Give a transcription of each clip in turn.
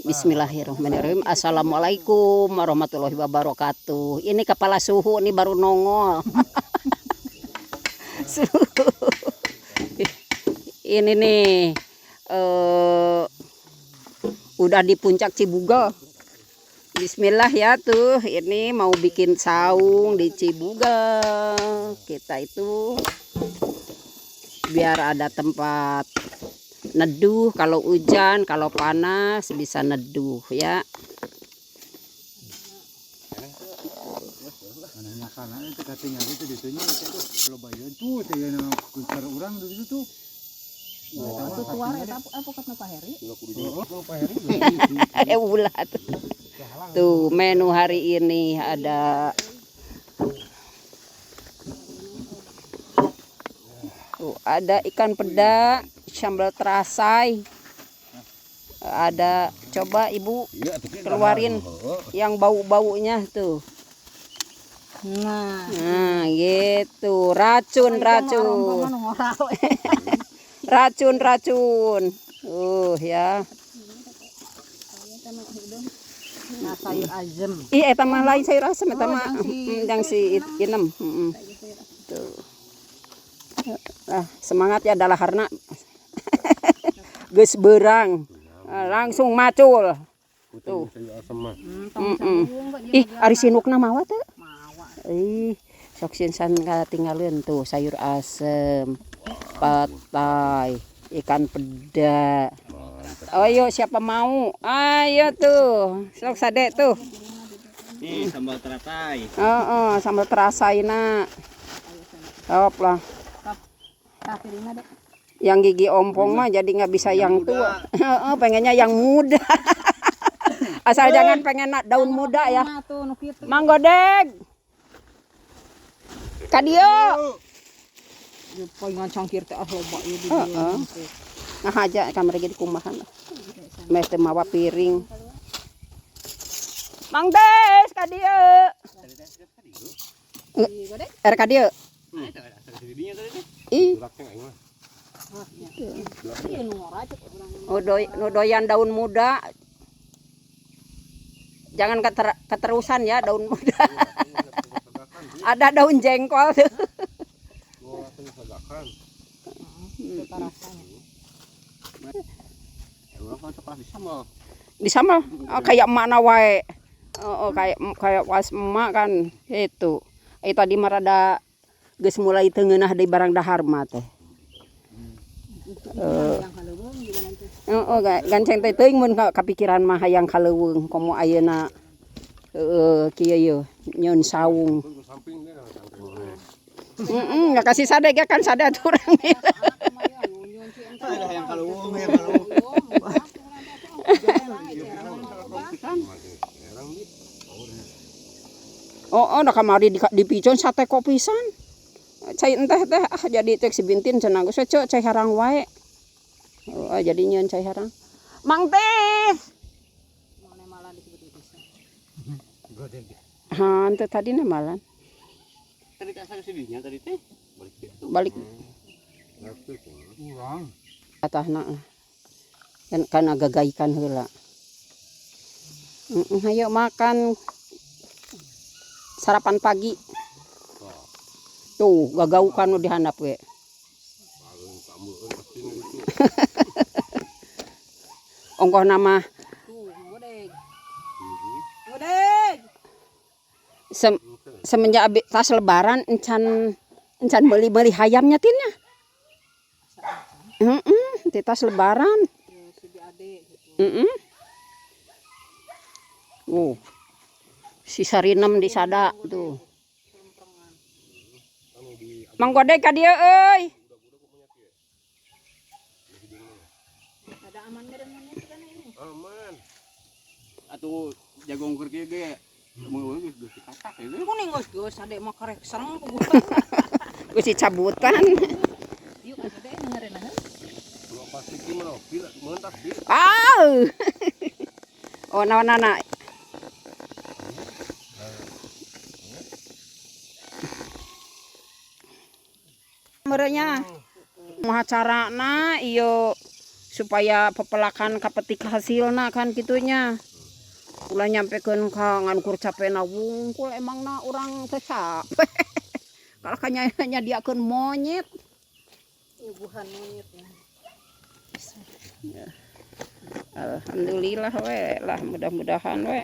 Bismillahirrahmanirrahim. Assalamualaikum warahmatullahi wabarakatuh. Ini kepala suhu nih baru nongol. Suhu. Ini nih udah di puncak Cibugel. Bismillah ya tuh. Ini mau bikin saung di Cibugel. Kita itu biar ada tempat neduh kalau hujan, kalau panas bisa neduh ya. Ulah tuh. Tuh menu hari ini ada tuh, ada ikan peda, sambal terasai. Ada, coba Ibu keluarin yang bau-baunya tuh. Nah, gitu. Racun, racun. Racun, racun. Ya. Nah, sayur asem. Ih, eta mah lain sayur asem, eta mah yang si inem. Tuh. Ah, semangat ya dalaharna. Geus beurang. Langsung macul. Tuh. Ih, ari sinukna mawa teu? Ih, sok sinsan katinggaleun tuh sayur asem, petai, ikan peda. Ayo siapa mau? Ayo tuh, sok sade tuh. Nih sambal teratai. Heeh, sambal terasaina. Top lah. Yang gigi ompong mah jadi nggak bisa yang tua. Heeh, pengennya yang muda. Asal jangan pengen daun muda ya. Mang Godeg. Ka dieu. Pengen cangkir teh ah loba ieu di Heeh. Nah aja kamar ge dikumahan. Meh teu mawa piring. Mang Des ka dieu. Er ka dieu. Ih. Nu doyan daun muda. Jangan keterusan ya daun muda. Ada daun jengkol tuh. Di sambal oh, kayak emak wae. Oh, kayak was emak kan itu. Tadi mah rada geus mulai teu ngeunah deui barang dahar mah teh. Heeh, ganceng teh teuing mun kapikiran mah hayang kaleuweung komo ayeuna heeh kieu yeuh nyeun saung. Heeh, enggak kasih sade ge kan sade atuh urang. Hayang kaleuweung, hayang kaleuweung. Oh, da kamari dipicon sate kok pisan. Cai enteh teh ah jadi cek si Bintin cenah geus cek cai harang wae. Oh, jadi nyeun cai harang. Mang Tis. Han teh tadi na malan. Tadi tak sadar sedinya tadi teh. Balik. Urang. Atahna. Kan kana gagaikan heula. Ayo makan sarapan pagi. Tuh, gagaukan nu dihandap ge. Ongkoh nama semenjak tas lebaran encan beli-beli hayamnya tinnya. Heeh, tas lebaran. Heeh. Oh. Si Sarinem di sada tuh. Mang Godeg ka dieu euy. Aman. Atuh jagong keur kieu ge mun geus geus dikatak ieu. Kuning geus geus ade mah karek serem ku Geus dicabutan. Yuk ade dengerin. Ah. Oh, naon-naon. Merenya maha carana ieu Supaya pepelakan kapetik hasilna kan kitunya. Ulah nyampekeun ka ngan kur capena wungkul emangna urang teh capek. Kalah ka nyadiakeun monyet. Nyuguhan monyet ya. Alhamdulillah we lah, mudah-mudahan we.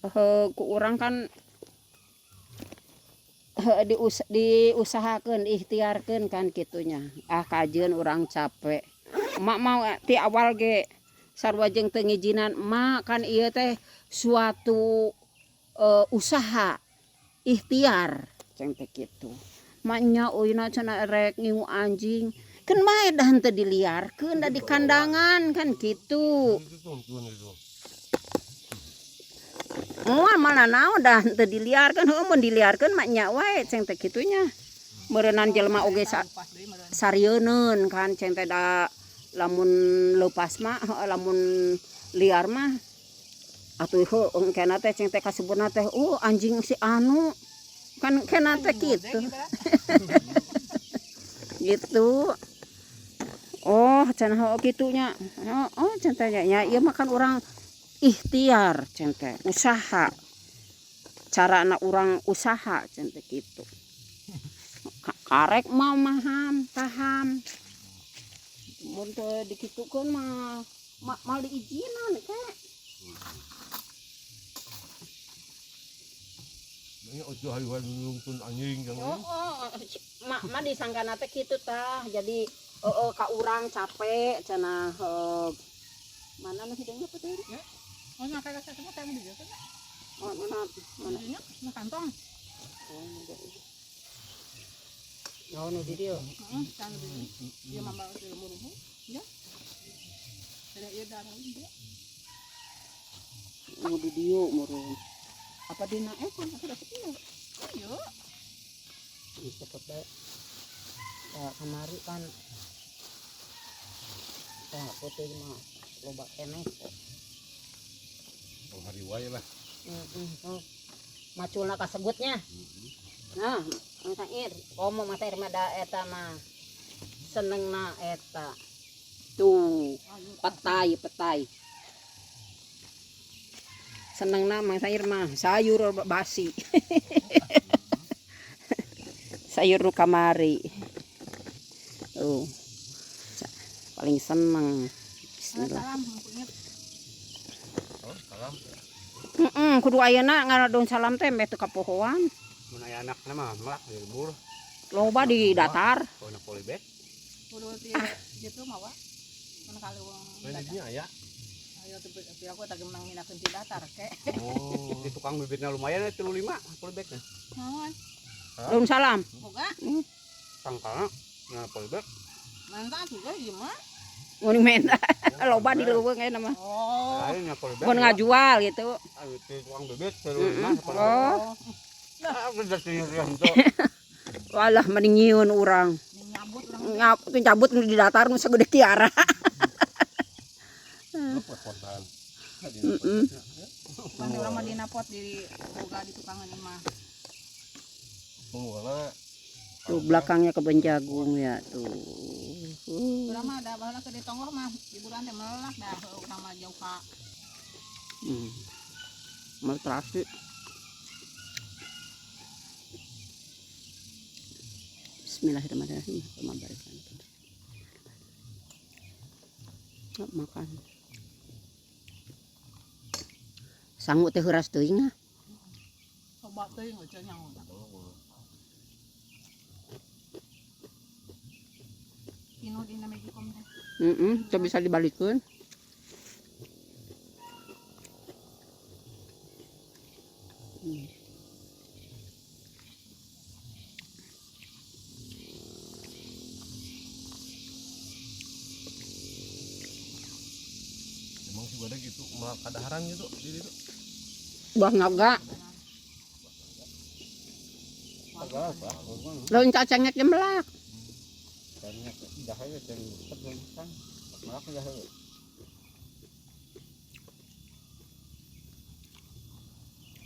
Heuh, ku urang kan heuh, diusahakeun, ikhtiarkeun kan kitunya. Ah, kajeun urang capek. Emak mau ti awal ge sarua jeung teu ngijinan emak kan ieu teh suatu usaha ikhtiar ceng teh kitu. Maknya euy cenah rek ngingu anjing keun bae dah henteu diliarkeun da di kandangan kan kitu. Itu tuntun itu. Moal mana naon dah henteu diliarkeun, heueuh mun diliarkeun mah nya wae ceng teh kitunya. Meureunnan jelema oge Lepas deui meureun. Sarieun kan ceng teh, da lamun leupas mah heueuh, lamun liar mah atuh heueuh engkena teh ceng teh kasebutna teh, oh anjing si anu kan kena teh kitu gitu. Oh cenah, oh kitunya, oh, oh ceng teh nya ieu mah kan urang ikhtiar ceng teh, usaha, cara anak urang usaha ceng teh kitu. Karek mau maham paham mun teu dikitukeun mah mal diizinan ke. Ini ojo hayu-hayu nungtun anjing jangan. Oh, mak mah disangkana teh kitu tah. Jadi oh, ka urang capek cenah, mana nu hidungnya apa teh? Oh, nah kayak saya semua saya mau dijual kan? Oh, mana mana? Dijualnya nah kantong. Oh, oh, nu di dieu. Heeh, kan di dia mah bawa ke muruhu. Ya. Ada ieu darah dia. Nu di dieu murung. Apa dina kan aku dapet ieu. Ayo. Ih, cepet bae. Ya, kamari kan tah putih mah loba keneh kok. Oh, hari wae lah. Heeh, oh. Maculna kasebutnya. Nah, Mang Sair, komo Mang Sair mah da eta mah senengna eta. Tuh, petai petai. Senengna Mang Sair mah sayur basi. Sayur nu kamari. Tuh. Paling seneng. Bismillah. Salam punya. Oh, salam. Heeh, kudu ayeuna ngaradon salam teh meh teu kapohoan. Mun aya anakna mah melak di lembur. Loba di datar. Kalau anak polybag. Kudu ti gitu mah wa. Mun kali wong Manajernya aya. Ayo tuh tapi aku tak menang minakeun ti datar ke. Oh. Di tukang bibitnya lumayan ya 35 polybagnya. Naon? Daun salam. Boga. Tangkalna nah polybag. Mantap juga ieu mah. Mun menda. Loba di leuweung ayeuna mah. Oh. Lain nya polybag. Mun ngajual gitu. Ayo di tukang bibit 35 polybag. Oh, Nah, aku udah sendirian tuh. walah mending nyieun urang. Nyabut urang. Ngap tuh cabut nu di datar nu sagede kiara. Lepas kontan. Heeh. Bukan urang mah dina pot di boga di tukangan imah. Pengguna. Tuh belakangnya kebun jagung ya tuh. Urang mah da baheula ke di tonggoh mah hiburan teh melelak dah urang mah jauh ka. Mau terasi. Bismillahirrahmanirrahim. Nggak makan. Sangu teh heuras teuing ah. Coba teuing we nyangu. Pinu dina Magicom teh. Heeh, teu bisa dibalikeun. Emang sih ada gitu, malah kadaharan gitu di situ. Buah naga. Laun cacangnya jemelak. Banyak jahe yang tetep kan. Melak jahe.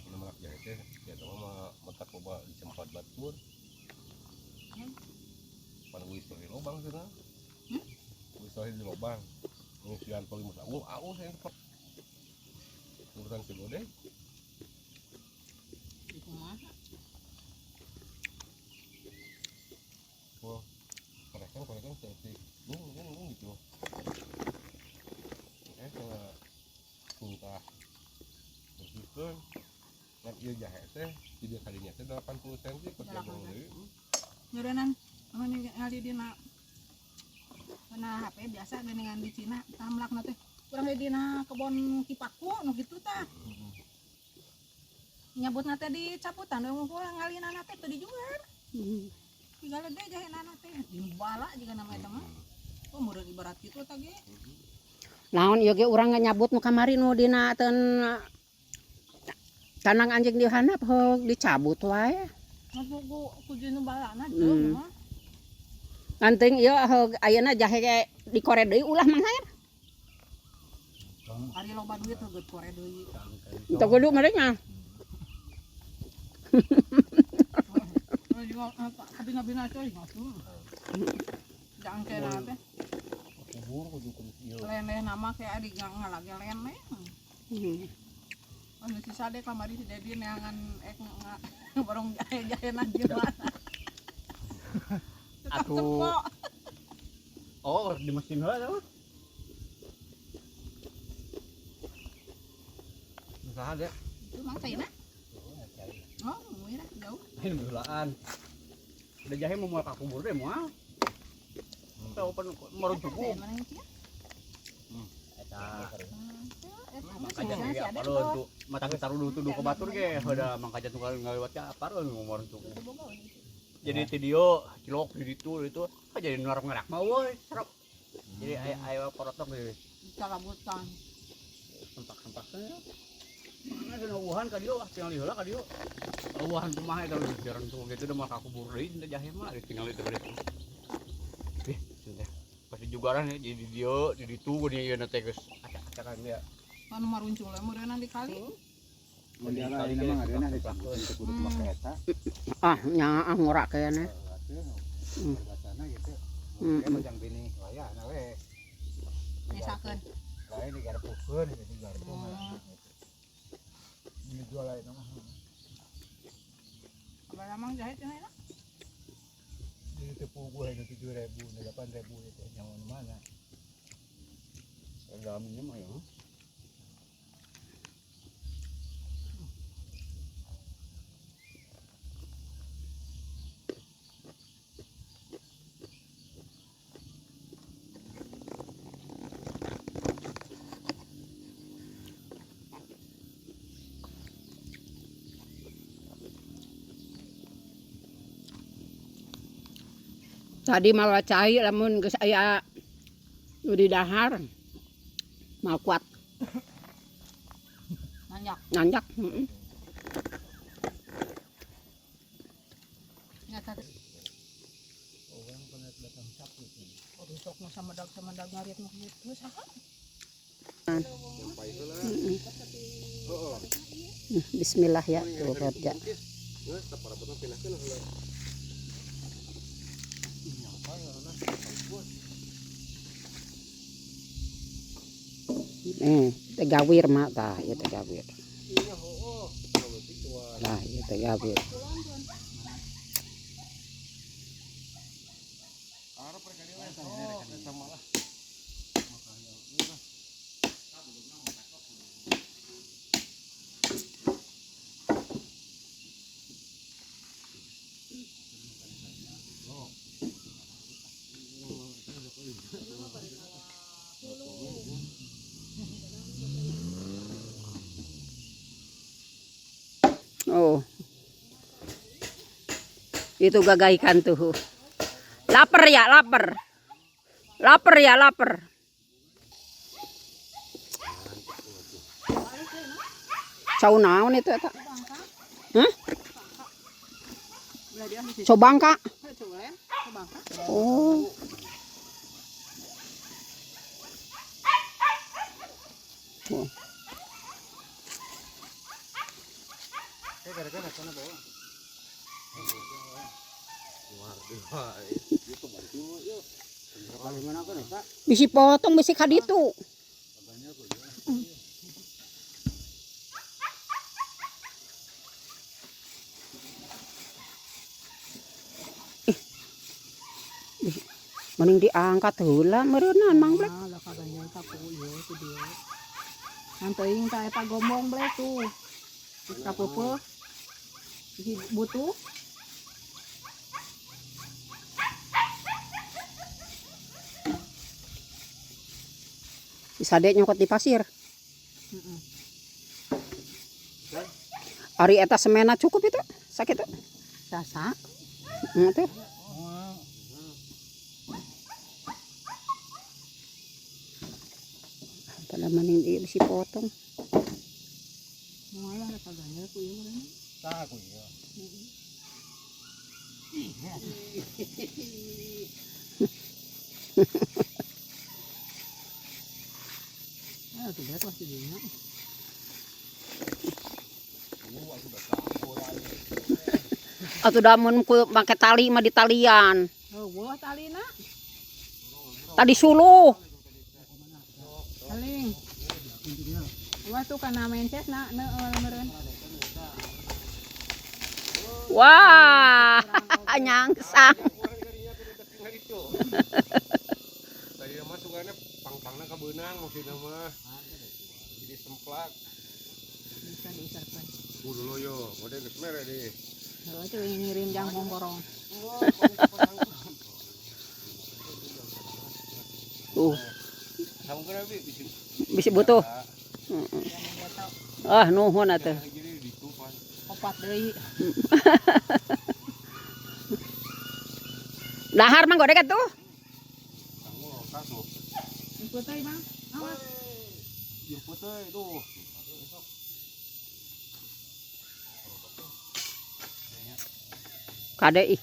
Kalau melak jahe teh, ya sama mah matak loba di tempat batur. Pan wis dari lobang cenah. Wis Soalnya di lubang. Pengisian paling besar. Oh, aus yang cepat. Urusan si Gode. Kumaha? Wah, mereka mereka seperti gung gung gung gitu. Karena tingkah bersihkan. Nah, iya jahe teh, tidak kalinya teh 80 cm ke jagung deui. Nyeureunnan anu ningali dina dina HP biasa geuningan di Cina tamlakna teh. Urang ge dina kebon kipaku nu kitu tah. Nyabutna teh dicaputan we ngumpul ngalinana teh teu dijual. Tinggal ge jahenana teh dimbala jiga nama eta mah. Oh meureun ibarat kitu tah ge. Naon ieu ge urang nyabut nu kamari nu dina ten tanang anjing di handap heug dicabut wae. Ku ku nu balana teu mah. Nganting ieu heug ayeuna jahe ge dikore deui ulah Mang Hair. Ari loba duit heugeut kore deui. Teu kudu merenya. Kabina-bina coy ngasuh. Jangan kena teh. Kubur kudu kudu ieu. Lene nama kayak adik ngalage lene. Anu sisa deh kamari si Dedi neangan ek borong jahe-jahenan gimana. Tetap Atuh. cepok. Oh, di mesin heula tah. Usaha deh. Itu mang caina. Oh, muira jauh. Ini heulaan. Udah jahe mau moal ka kubur deh moal. Tahu pan marun cukup. Mana yang cia? Eta. Eta Mangkajan ge apareun tuh. Mata geus taruduh tuduh ke batur ge heuda mangkajan tunggal ngaliwat ge apareun marun cukup. Jadi ti dieu cilok di ditu itu jadi norok ngerak mah euy serok. Jadi aya aya korotok deui. Calabutan. Sempak-sempaknya. Mana ada uahan ka dieu ah tinggal heula ka dieu. Uahan kumaha eta jarang tuh gitu udah mah ka kubur deui teh jahe mah tinggal itu balik. Ih, sudah. Pasti jugaran ya jadi dieu di ditu geuning ieu teh geus acak-acakan dia. Anu maruncul meureunna di kali. Mun di kali mah ngareunah dicabutan teu kudu make eta. Ah, nya ah ngorak kayaknya. Bahasana gitu. Mun mah bini wayahna we. Nyesakeun. Lain digarpukeun gitu digarpu. Ini jual lain mah. Abah mang jahe cenah enak. Jadi teu puguh itu 7.000, 8.000 itu nyawa mana. Dalamnya mah ya. Tadi malah cai lamun geus aya nu di dahar. Mal kuat Nanjak. nanjak. Heeh. Nyata. Orang pernah datang sapu sih. Oh, besok mau samedag-samedag ngarit nu kitu saha? Nyampai heula. Heeh. Bismillah ya tuh kerja. Geus teu parabotna pindahkeun heula. Teh gawir mah tah ieu teh gawir. Iya heueuh. Leutik tua. Lah ieu teh gawir. Arep rek ka dieu we. Oh, eta malah. Oh. Itu gagaikan tuh. Lapar ya, lapar. Lapar ya, lapar. Cau naon itu eta? Hah? Cau bangka. Oh. Oh. Luar biasa. Itu bantu yuk. Bisi potong bisi kaditu. Mending diangkat heula meureunna Mang Blek. Ah, lah kaganjal ka ku ieu ku dieu. Ngan teuing ta eta gombong Blek tuh. Ka peupeut. Bisi butuh. Si Sade nyokot di pasir. Heeh. Ari eta semena cukup itu? Sakit tuh. Sasa. Heeh tuh. Pada maning di bisi potong. Moal lah kaganjal ku ieu meureun. Tah ku ieu. Ah, tuh beres lah dinya. Atuh da mun ku make tali mah ditalian. Eueuh talina. Tadi suluh. Saling. Wah tuh kana mences na neueul meureun. Wah, nyangsang. Tadi mah sugana pang-pangna ka beunang maksudna mah. Jadi semplak. Bisa diisarkeun. Ku dulu yo, gede geus mere deh. Heuh teh ngirim jang pomborong. Tuh, Sambungkeun abi bisi. bisi butuh. Ah, nuhun atuh. Jadi ditu pan. Opat deui. Dahar mang godek atuh. Kamu satu. Jemput euy, Bang. Awas. Jemput euy tuh. Kade ih.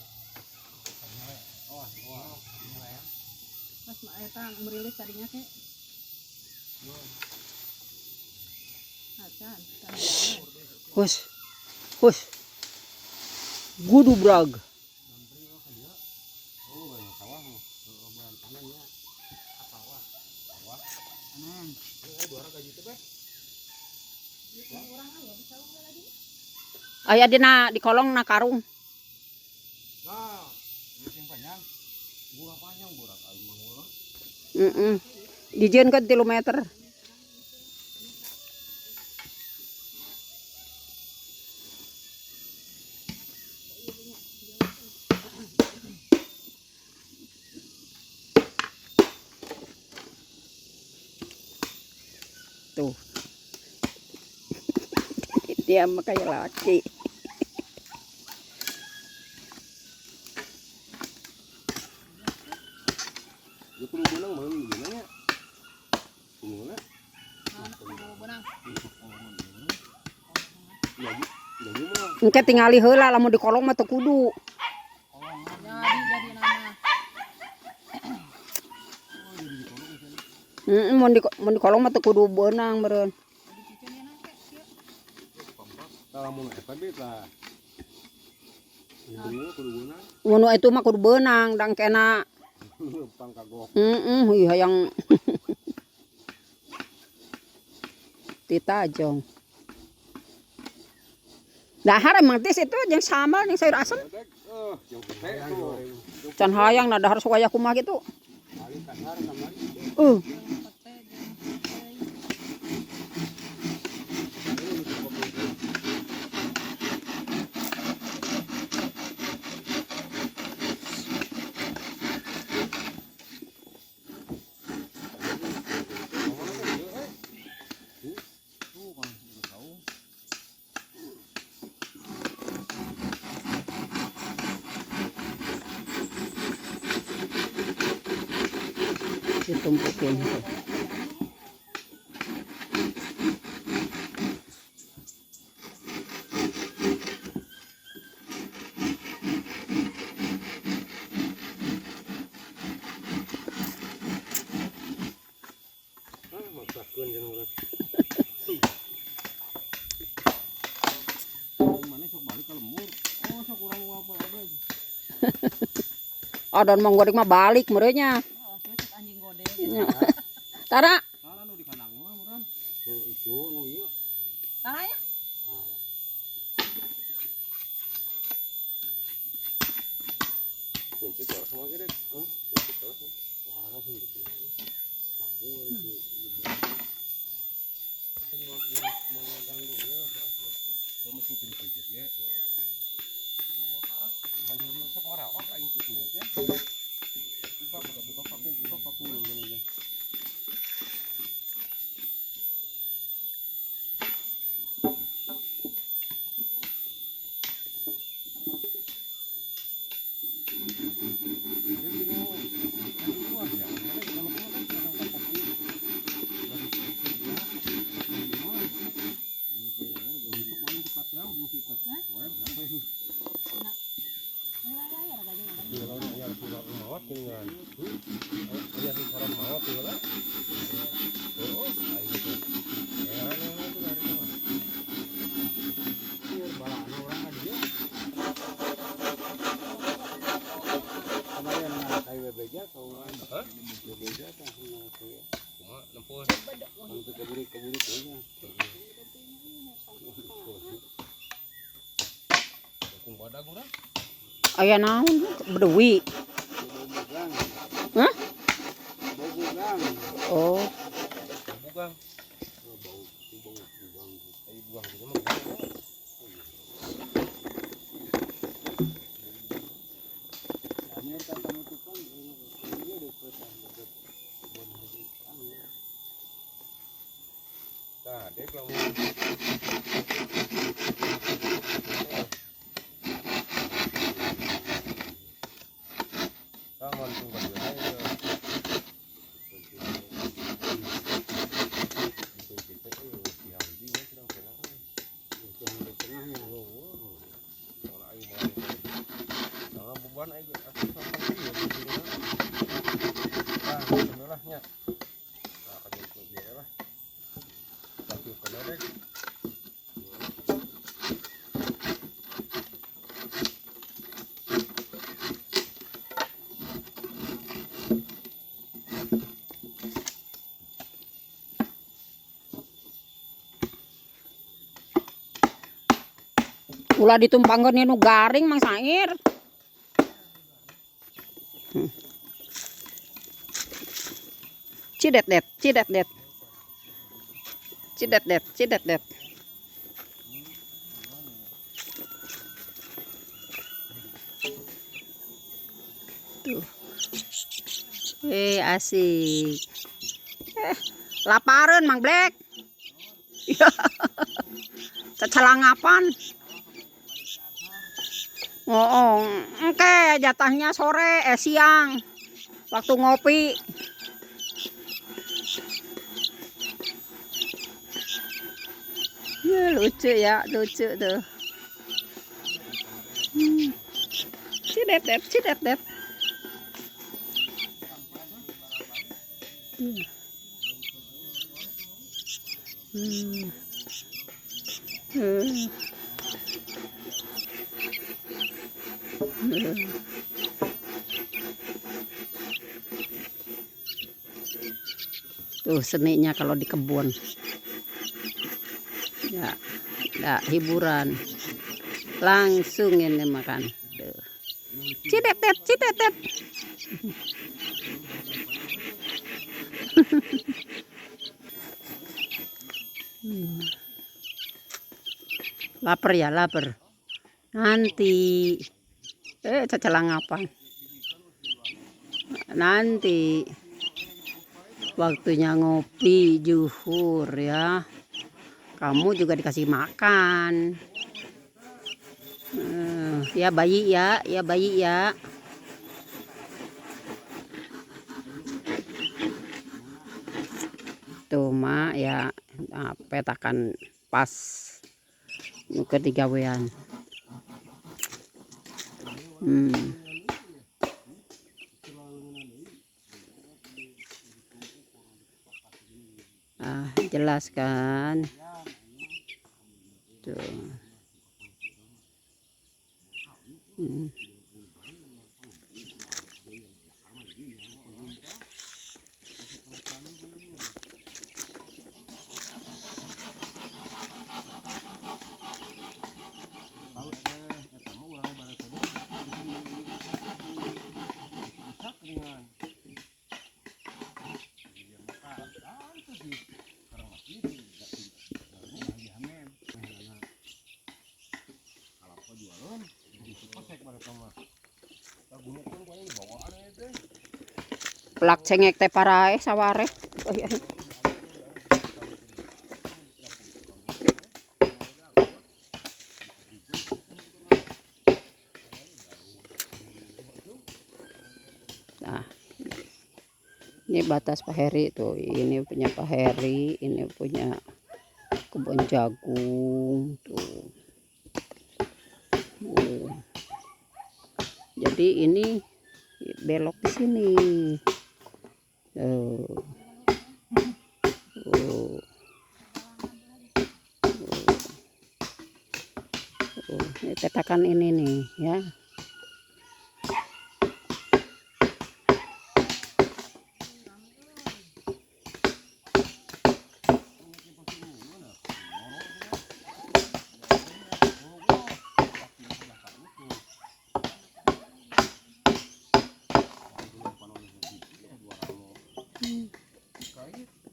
Pas mah eta merilis tadinya ke. Acan, Hus. Hus. Gudu brag. Oh, banyak sawah. Aya dina di kolong na karung. Nah, yang panjang. Gua panjang burak aing mah gua. Heeh. Dijieunkeun 3 meter. Tuh. Dia mah kayak laki. Ya kudu beunang mah beunang nya. Kudu Benang. Jadi jadi mah Engke tingali heula lamun di kolong mah teu kudu. Jadi jadi nama. Heeh, mun di kolong mah teu kudu beunang meureun. tah lamun eta be tah. Kudu kudu beunang. Mun itu mah kudu beunang dang kena. Pang kagok. Heeh, ih hayang Titajong. Dahar emang tis itu jeung sambal jeung sayur asem. Jeung pete tuh. Can hayang nah dahar supaya kumaha gitu. Kali kasar kamari. Ditumpukin. Ah, maksakeun jeung urang. Mana sok balik ka lembur. Oh, sok urang apa aja. Ah, dan mang goreng mah balik merenya. Tara. Tara nu di kandang mah meureun. Itu nu ieu. Tara ya. Kunci terus mah gede. Kunci terus. Parah sih gitu. Laku mau ganggu ya. Kalau mesin teu ya. Pancing di sok marawak aing kucing teh. Buka buka paku buka paku gini. Aya naon bedewi. Hah? Oh. Bugang. Ulah ditumpangkeun nu garing Mang Sair. Cidet det, cidet det. Cidet det, cidet det. Tuh. Asik. Lapareun Mang Black. Cecelangapan. Oh, oke, jatahnya sore, siang, waktu ngopi. Ya, lucu ya, lucu tuh. Cidet, det, cidet, det. Tuh seninya kalau di kebun. Ya, ya hiburan. Langsung ini makan. Tuh. Cidet, det, cidet, det. Lapar ya, lapar. Nanti cecelangapan. Nanti waktunya ngopi juhur ya. Kamu juga dikasih makan. Ya bayi ya, ya bayi ya. Tuh mak ya, nah, petakan pas ketiga wean. Ah, jelas kan? Tuh. Pelak cengek teh paraeh saware. Oh, iya. Nah, ini batas Pak Heri tuh. Ini punya Pak Heri, ini punya kebun jagung tuh. Tuh. Jadi ini belok di sini. Tuh. Tuh. Tuh. Tuh. Ini petakan ini nih ya.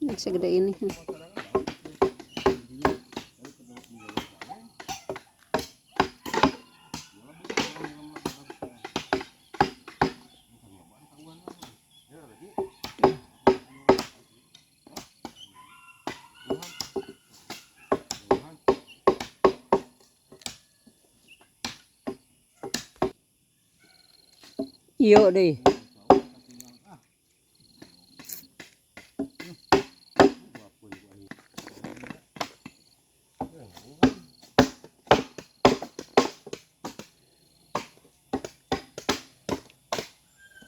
Ini segede ini. Iya deh.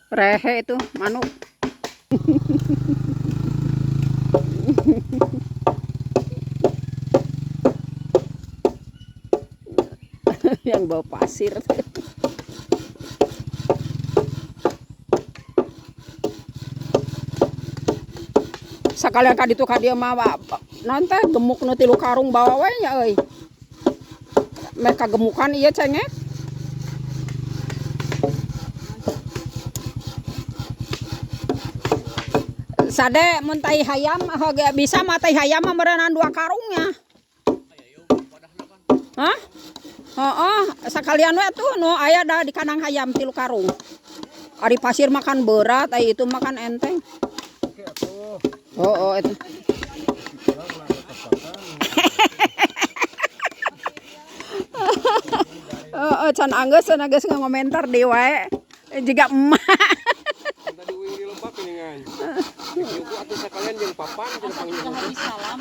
Rehe itu manuk. Yang bawa pasir. Sakalian ka ditu ka dieu mah naon teh gemuk nu 3 karung bawa we nya euy. Meh kagemukan ieu cengek. Sade mun tai hayam ge bisa mah tai hayam mah meureunan 2 karungnya. Hah? Heeh, sakalian we tuh nu aya da di kandang hayam 3 karung. Ari pasir makan berat, ai itu makan enteng. Oh, oh itu. Oh, can anggeus, can anggeus ngomentar deui wae. Jiga emak. Tadi uing di lebak geuningan. Ibu atuh sakalian jeung papan cenah panggil. Salam.